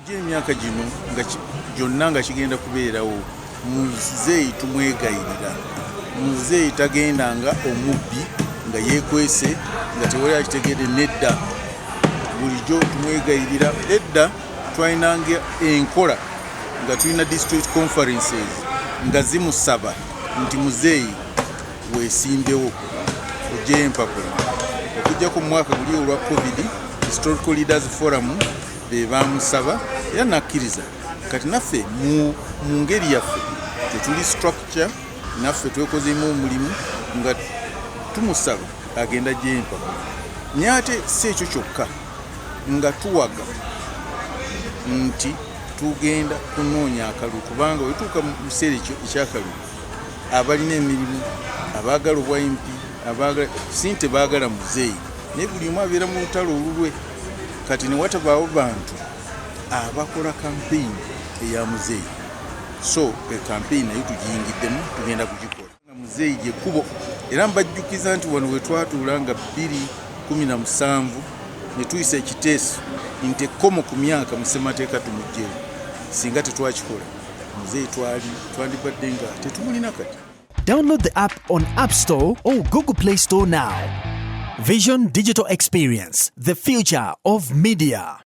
Bulijjo emyaka gino nga gyonna nga kigenda kubeerawo, muzeeyi tumwegayirira. Muzeeyi tagenda nga omubbi nga yeekwese nga tewali akitegedde, nedda. Bulijjo tumwegayirira. Edda twalinanga enkola nga tulina district conferences nga zimusaba nti muzeeyi weesimbewo ojjeyo empapula. Okuggyako mu mwaka guli olwa Covid, Historical Leaders Forum be baamusaba era nakkiriza. Kati naffe mu ngeri yaffe tetuli structure, naffe twekozeemu omulimu nga tumusaba agenda ajjeyo empapula. Naye ate si ekyo kyokka, nga tuwaga nti tugenda kunoonya akalulu, kubanga wetuuka mu kiseera ekyo ekyakalulu, abalina emirimu, abaagala obwa MP, abaagala si nti tebaagala muzeeyi, naye buli omu abeera mu lutalo olulwe. Kati ne watabaawo bantu abakola kampeyini eya muzeeyi, so kampeyini nayo tugiyingiddemu, tugenda kugikola nga muzeeyi gyekkubo. Era mbajjukiza nti wano we twatuula nga 2017 ne tuyisa ekiteeso nti ekkomo ku myaka mu ssemateeka tumuggyewo. Singa tetwakikola, muzeeyi twali twandibadde nga tetumulina kati. Download the app on App Store or Google Play Store now. Vision Digital Experience, the future of media.